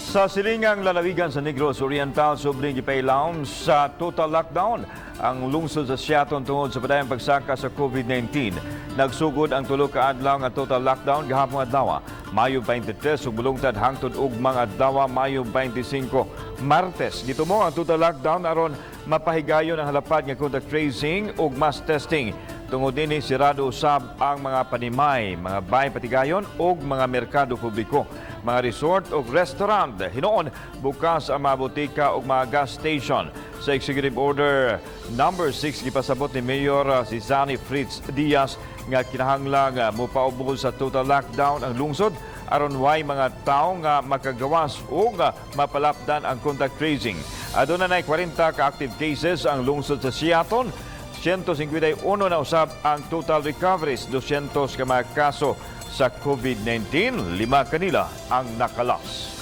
Sa silingang lalawigan sa Negros Oriental, subling gipailawom sa total lockdown ang lungsod sa Siaton tungod sa padayong pagsaka sa COVID-19. Nagsugod ang 3 ka adlaw nga total lockdown gahapong adlaw, Mayo 23, ug mulungtad hangtod ugmang adlaw, Mayo 25, Martes. Gitumo ang total lockdown aron mapahigayon ang halapad nga contact tracing ug mass testing. Tungod nini, sirado usab ang mga panimay, mga bay patigayon ug mga merkado publiko, mga resort ug restaurant. Hinuon, bukas ang mga botika ug mga gas station. Sa Executive Order number 6, gipasabot ni Mayor Zani Fritz Diaz nga kinahanglang mopaubos sa total lockdown ang lungsod aron way mga tawo nga makagawas ug mapalapdan ang contact tracing. Aduna nay 40 ka active cases ang lungsod sa Siaton. 151 na usab ang total recoveries, 200 ka mga kaso sa COVID-19, lima kanila ang nakalas.